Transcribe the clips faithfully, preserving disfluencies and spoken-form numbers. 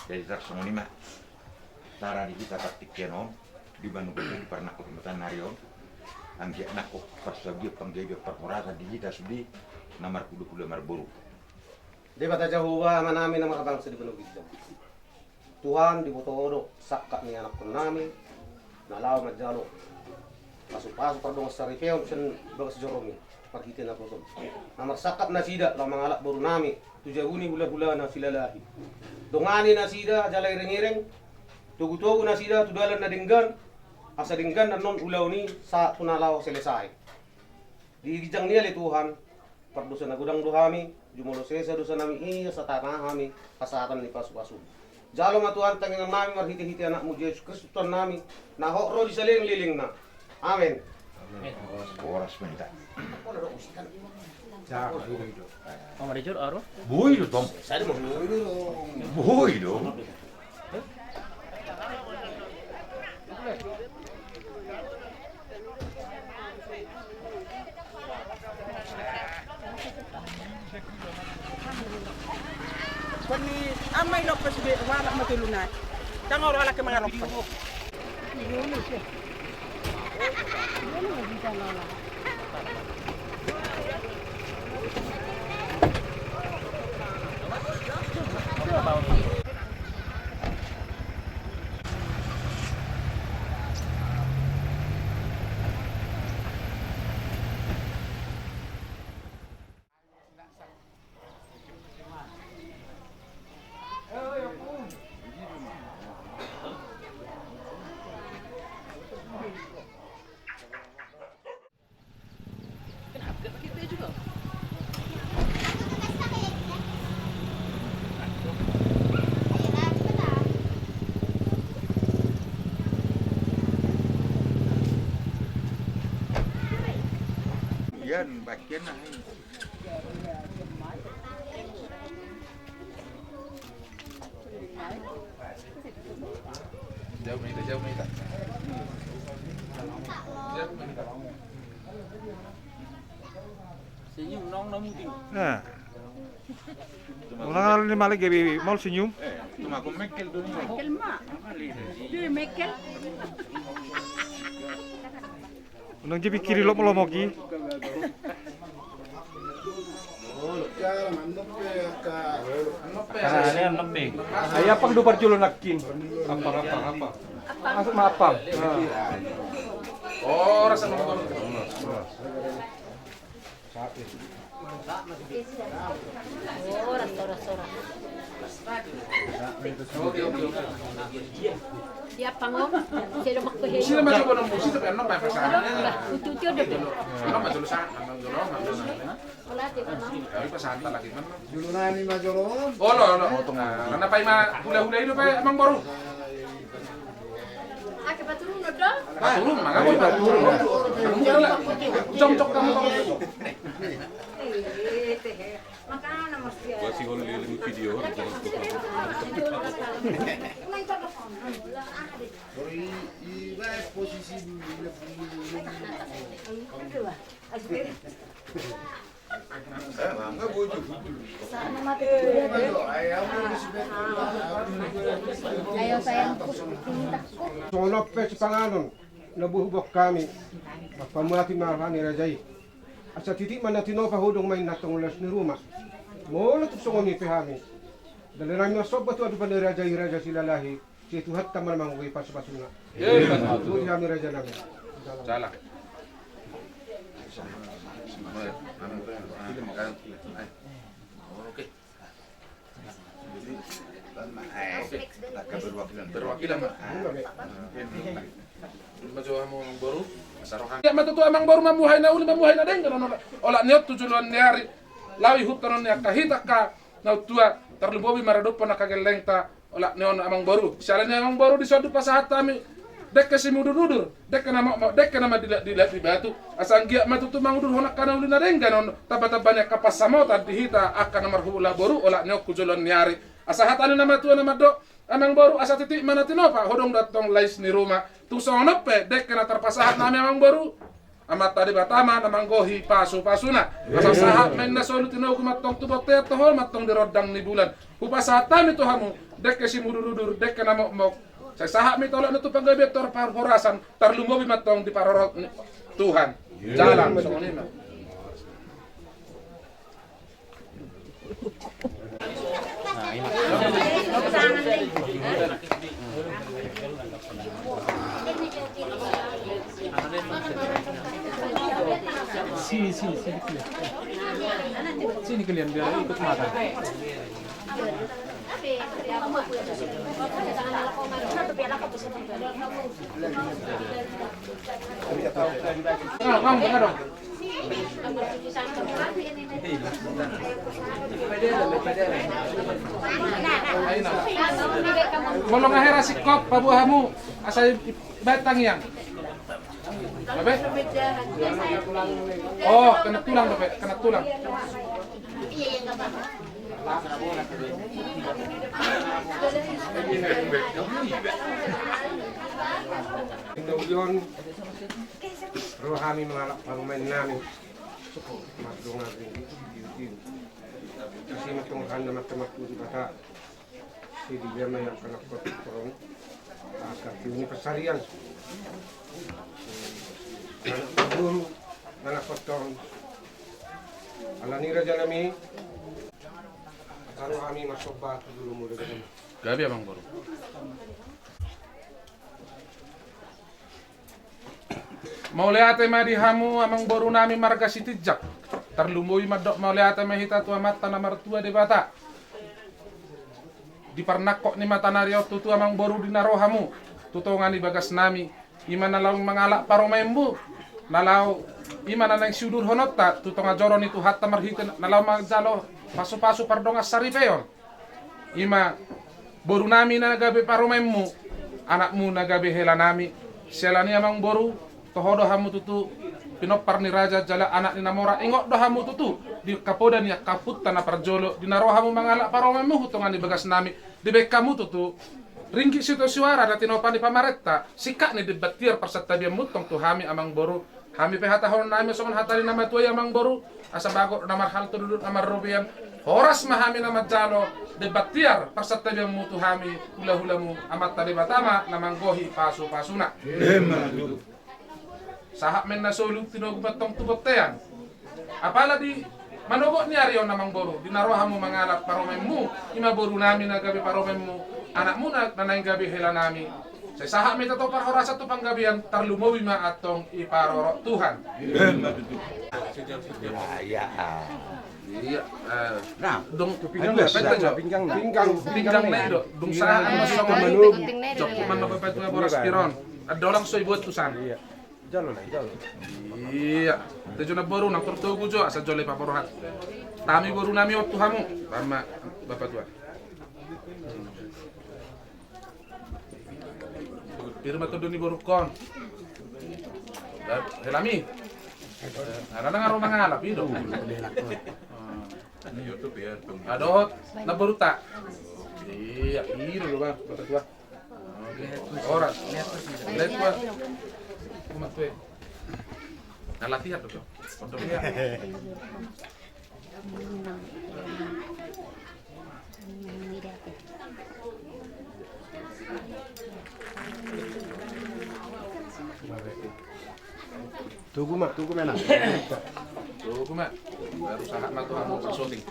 Jadi tarsongon i ma cara di hita partingkian on, di manungkun di parnangkok di mata ni ari on, anggiat nangkok parsaoran, panggabean, parhorasan di hita sude na marhulahula marboru. Debata Jahowa, Amanami na marbangsa di banua ginjang. Tuhan, diboto Ho do sangkap ni anakkonnami na laho manjalo pasupasu pardongansaripeon sian bagas joroMi marhite naposo-Mi. Na marsangkap nasida laho mangalap borunami tu jabu ni hulahulana Silalahi. Dongani nasida jala iringiring, togutogu nasida tu dalan na denggan, asa denggan annon ulaon i sahat tu na laho selesai. Di ginjang ni i ale Tuhan, pardosa na godang do hami, jumolo sesa dosanami i asa tama hami hasahatan ni pasupasu-Mi. Jalo ma Tuhan tangiangnami marhitehite AnakMu Jesus Kristus Tuhannami, na hot ro di salelenglelengna. Amen. Amen. Horas ma hita. Boi do tong. Boi do. Koni ama i lompes be, walak ma tolu nai. Tangor walak ke mangalok. Ian, bagian na. Jauh ma hita, jauh ma hita. Jauh ma hita. Senyum nong na muti. Nah. Ulang ni malik gabe maol senyum. Eh, cuma aku mekel dulu. Mekel ma. Dia mekel. Unang jipikiri lomok-lomok i. Ai apang do parjolo nangkin. Apang, apang, apang. Masuk ma apang. Oh, rasa. Horas, horas, horas. Siap, Pangom. Sila maju kono musi tapi enam apa sana? Ucu-ucu ada. Enam maju sana, enam dulu, enam dulu. Olah, tidak, Pangom. Tapi pas hantar lagi mana? Dulu nani maju lo. Oh, lo, lo. Karena pai ma hula-hula itu pai amang boru. Ake paturun do. Paturun, maka paturun. Cocok kamu. Masih on leleng video. Sorry, iba posisi dulu. Songon on pe sipanganon na boi huboan hami, pamuati ma roha ni raja i. Asa titik ma na tinopa, hodong ma inna tong las ni ruma. Molo tung songon i pe hami, dalanami marsomba tu adopan ni raja i, Raja Silalahi. Sai Tuhanta ma na manggohi pasupasuna. Boti hami rajanami. Salam. Oke. Perwakilan. Perwakilan ma. Maju hamu amang boru. Ia ma tutu amang boru, mamuhai na uli, mamuhai na denggan on. Olat ni on tu joloan ni ari, laho ihuthon on ni angka hita angka naung tua, tarlumobi maradophon angka gellengta. Olat ni on amang boru, siala ni amang boru, dison do pasahat hami dengke simudurudur, dengke na ma, dengke na madilak-dilak di batu. Asa anggiat ma tutu mangudurhon angka na uli na denggan on, tamba-tamba ni angka pansamotan di hita angka na marhula boru olat ni on tu joloan ni ari. Asa hata ni na matua na mandok, amang boru, asa titik ma na tinopa, hodong do antong lais ni ruma. Tung songon on pe dengke na tarpasahat nami amang boru, Amanta Debata ma na manggohi pasupasuna. Asa sahat ma inna solu tinogu ma antong tu bontean, toho ma antong di rondang ni bulan. Hupasahat hami tu hamu Dengke simudur-udur, dengke na mokmok. Sai sahat ma i tolokna tu panggabean, tor parhorasan, tarlumobi ma antong diparorot ni Tuhan. Jalan, songon i ma. Sini, sini, sini kalian. Sini kalian, biar ikut makan. Molo nga hera singkop paboa hamu asa i-, ibaen tangiang. Apa? Oh, kena tulang dope, kena tulang. Tinggal Jon, ro hami mangalap parumaen nami. Mardongan tinggi, tinggi. Kasih matong handa matang matang di mata. Sidi dia ma yang kena kotor. Angka tiuni pasarian. Anak guru, anak kotor. Alani raja nami. Taruh kami masuk batu dulu mulai ketemu. Gabe, Amang Boru. Mauliate ma di hamu amangboru nami marga Sitinjak. Tarlumobi mandok mauliate ma hita tu Amanta na martua Debata. Di parnangkok ni mataniari on tutu amangboru di na ro hamu tu tonga ni bagas nami, i ma na laho mangalap parumaenmu, na laho, i ma na naeng siudurhononta tu tonga joro ni Tuhanta marhite na laho manjalo pasupasu pardongan saripeon. I ma boru nami na gabe parumaenmu, anakmu na gabe hela nami. Siala ni i amangboru, toho do hamu tutu pinompar ni raja jala anak ni na mora, ingot do hamu tutu di kapoda ni angka ompunta na parjolo, di na ro hamu mangalap parumaenmu tu tonga ni bagas nami, dibaen hamu tutu ringgit sitio suara na tinopa ni pamarenta, singkat ni demban tiar parsantabianmu tong tu hami amangboru. Hami pe hatahonon nami songon hata ni na matua i amangboru, asa bagot na marhalto, duduk na marrobean, horas ma hami na manjalo demban tiar parsantabianmu tu hami, hulahulamu, Amanta Debata ma na manggohi pasupasuna. Emma tutu. Sahat ma i na solu, tinogu ma antong tu bontean. Apala di manogot ni ari on amangboru, di na ro hamu mangalap parumaenmu, i ma boru nami na gabe parumaenmu, anakmuna na naeng gabe hela nami. Sai sahat ma i tong parhorasan tu panggabean, tarlumobi ma antong diparorot Tuhan. Iya, iya. Iya, eh, nah, dung pinggang, pinggang, pinggang, pinggang, pinggang na i do. Dung sahat ma songon i, jokku ma na patua boras pir on. Dolang so ibuat tusan. Iya. Jalo na, jalo. Iya. Tejo na boru, nang tortogu jo, asa jolo paborhat. Tami boru nami on tu hamu, tama, Bapak Tua. Pir ma tondo ni borungkon. Helami. Ala nang ro mangalap i do. Dohot na borunta. Iya, i do, Bapak Tua. Ora. Lihat gua. Umat gue. Nah, latihan dong. Pondok ya. Tunggu, Mak. Tunggu, Mak. Tunggu, Mak. Baru sahat ma tu hamu parsyuting.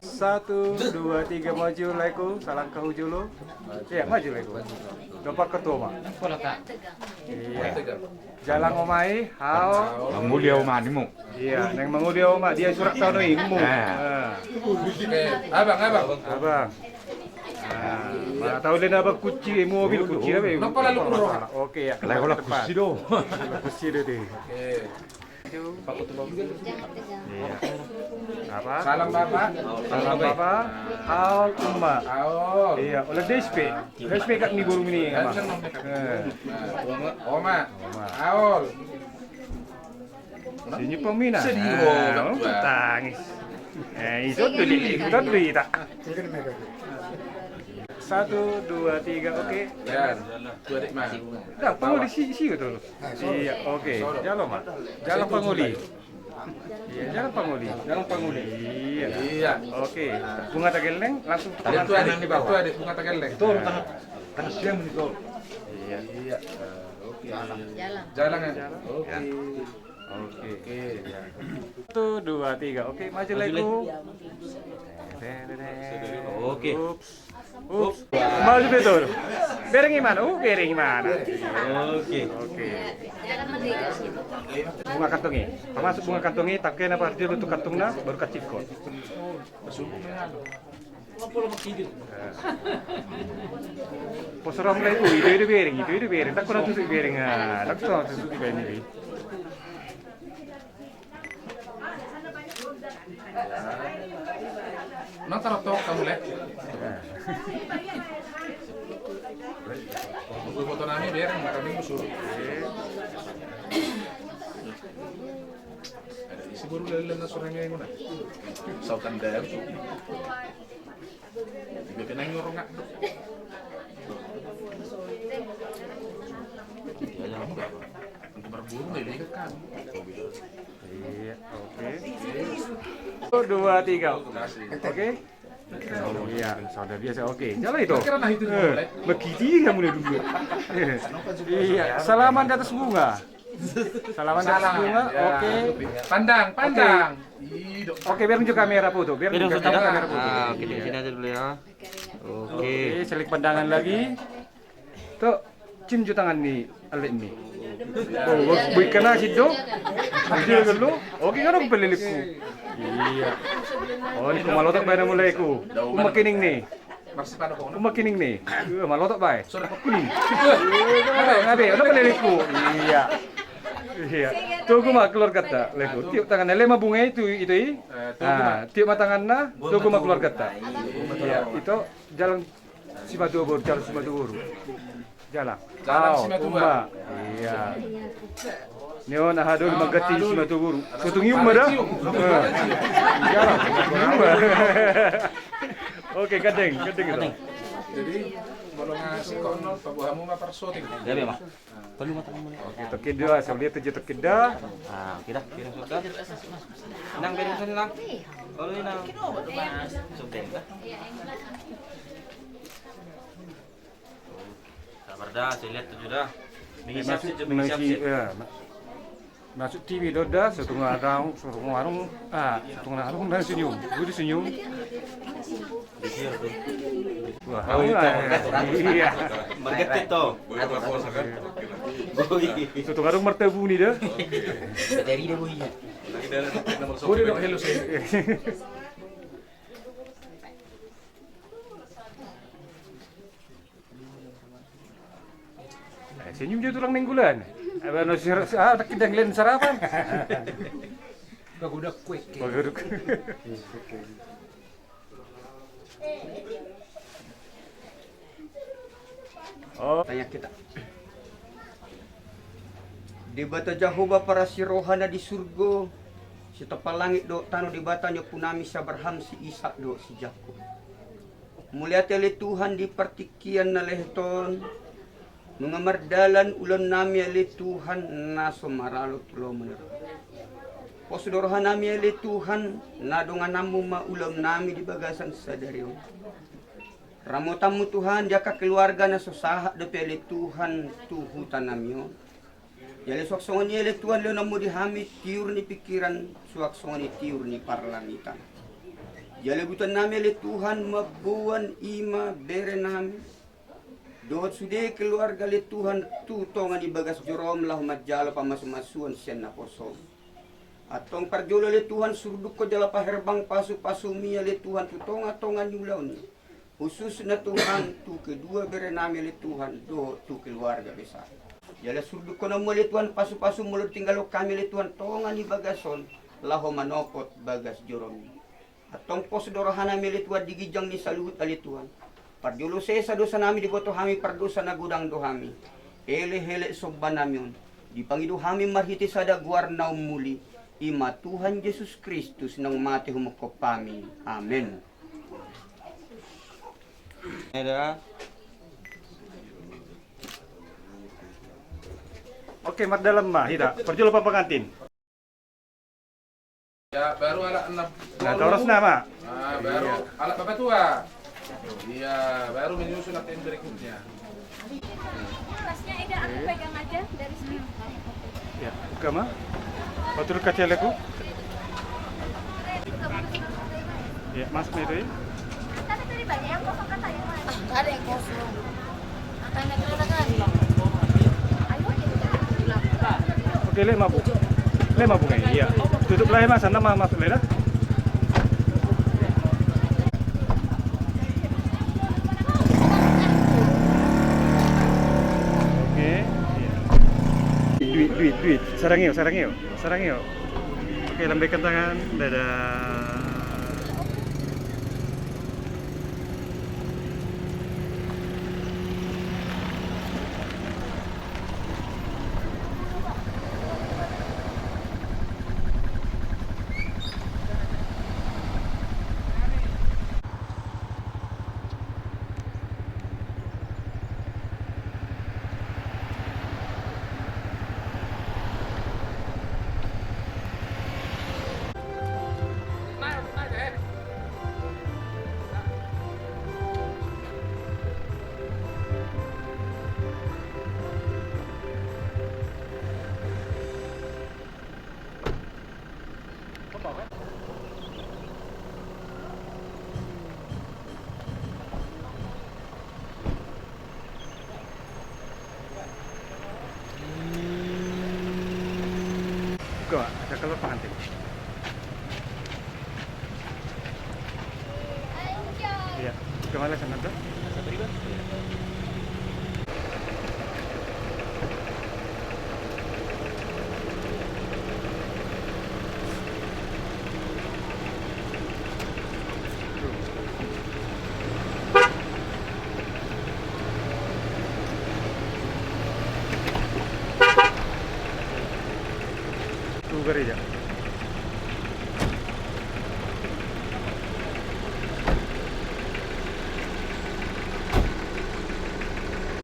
Satu, dua, tiga, maju, Leko, salangkah ujolo. Iya, maju, Leko. Dompak ketua, Mak. Iya. Jalang omai, hao. Mangoli au ma nimu. Iya, naeng mangoli au ma, dia surat tano i, mu. Eh. Eh. Oke, abang, abang. Abang. Ah, mana tahu dia na abang kunci mobil, kunci apa ya? Kenapa lalu keluar? Oke, ya. Lah, kalau kunci do. Kunci do, deh. Oke. Iya. Apa? Salam, Bapak. Salam, Bapak. Aol, Uma. Aol. Iya, oleh D S P. D S P kan ni burung ini, Oma. Eh. Oma. Oma. Aol. Senyum pemina. Sedih, oh, tangis. Eh, itu tuh di, itu tuh di, tak. Satu, dua, tiga, oke. Tua dek ma. Dah, pangoli si, si itu. Iya, oke. Jalo ma. Jalo pangoli. Iya, jalo pangoli. Jalo pangoli. Iya. Iya. Oke. Bunga tagelleng langsung. Tua dek, tua dek, bunga tagelleng. Tor, tangan, tangan siam ni tor. Iya. Iya. Oke. Jalan. Jalan ya. Oke. Oke. Oke. Satu, dua, tiga. Oke, maju lagi. Oke. Ups. Ups. Maju betul. Bereng i mana? Uh, bereng i mana? Oke. Oke. Bunga kantong i. Termasuk bunga kantong i, tangke na parjolo tu kantongna, baru kacikot. Poso ra mulai, uh, itu, itu bereng, itu, itu bereng. Tak kena tusuk bereng, ah, tak kena tusuk bereng ini. Nah, taruh tok kamu, Lek. Untuk foto nami bereng, kami musuh. Ada isi baru lele na sorang yang mana? Sautan dam. Tiga kena nyorong ngak. Iya, jangan lupa. Untuk berburu, ya, ini kan. Iya, oke. Satu, dua, tiga. Oke. Iya, sudah biasa. Oke, jalan itu. Kira nah itu. Eh, mulai. Begitu ya mulai dulu. Iya, salaman di atas bunga. Salaman di atas bunga. Ya. Oke. Pandang, pandang. Oke, biar nunjuk kamera foto, biar nunjuk kamera foto. Ah, oke, di sini aja dulu ya. Oke. Oke, selik pandangan lagi. Tok, cium jo tangan ni alek ni. Oh, boi kena sido. Sido kan lu? Oke, kan aku pelelekku. Iya. Oh, ni ku malotak bae na mulai ku. Uma kining ni. Uma kining ni. Malotak bae. Kuning. Ngabe, ngabe, udah pelelekku. Iya. Iya. Tunggu ma keluargata, leku. Tiup tangan, lema bunga itu, itu i. Ah, tiup ma tanganna, tunggu ma keluargata. Iya, itu jalan Simatua boru, jalan Simatua boru. Jalan. Jalan Simatua. Iya. Ni on aha do mangganti Simatua boru. Sotung ium ma da. Jalan. Oke, gandeng, gandeng itu. Jadi, molo ngasih kono, paboa hamu ma parsoting. Iya, iya, ma. Oke, tokkin da, saya lihat aja tokkin da. Ah, oke dah. Nang bereng sana, Nang. Olo, Nang. Sabar da, saya lihat tuju da. Mengisi absen, mengisi absen. Masuk T V do da, sotung adong, sotung warung, ah, sotung warung dan senyum. Gue senyum. Wah, iya. Marga Tito. Sotung warung martabuni da. Dari da boi. Gue dong hello sih. Eh, senyum jo tulang Nainggolan. Apa no sir, ah, tak kidang len sarapan. Pagodok kuek. Pagodok. Oh. Tanya kita. Debata Jahowa parasi roha na di surgo, sitompa langit dohot tano Debata ni ompunami si Abraham, si Isak dohot si Jakob. Mauliate ale Tuhan di partingkian na lehet on, nunga mardalan ulaonnami ale Tuhan na so maralo tu lomo ni roha. Pos do rohanami ale Tuhan, na dongananmu ma ulaonnami di bagasan sadari on. Ramotanmu Tuhan, di angka keluarga na so sahat dope ale Tuhan tu hutanami on. Jala suang songon i ale Tuhan lehononmu di hami tiur ni pingkiran, suang songon i tiur ni parlangitan. Jala butuhannami ale Tuhan mamboan i ma berenami dohot sude keluarga ale Tuhan tu tonga ni bagas jorom laho manjalo pamasumasuon sian naposom. Antong parjolo ale Tuhan surdukkon jala paherbang pasupasumi ale Tuhan tu tongatonga ni ulaon i. Khususna Tuhan tu kedua berenami ale Tuhan dohot tu keluarga besar. Jala surdukkononmu ale Tuhan pasupasu molo tinggalhon hami ale Tuhan tonga ni bagas on laho manopot bagas jorom i. Antong pos do rohanami ale Tuhan di ginjang ni saluhut ale Tuhan. Parjolo sesa dosanami diboto hami pardosa na godang do hami. Elekelek sombanami on. Dipangido hami marhite sada goar na ummuli. I ma Tuhan Jesus Kristus naung mate humongkop hami. Amen. Oke, mardalan ma hita. Parjolo ma pangantin. Ya, baru anak anak. Nah, terus nama? Nah, baru anak bapak tua. Iya, baru menyusul nanti yang berikutnya. Tasnya Eda, aku pegang aja dari sini. Ya, kamu? Betul kecil aku? Ya, masuk itu ya. Tapi tadi banyak yang kosong katanya, Mas. Ah, nggak ada yang kosong. Oke, lek mabuk. Lek mabuk, iya. Tutup lah ya, Mas. Anda mah masuk lah dah. Oke, iya. Duit, duit, duit. Sarang yuk, sarang yuk. Sarang yuk. Oke, lambaikan tangan. Dadah. Buka, Pak. Ada keluar pengantin. Iya, kemana sana tuh? Tu gereja.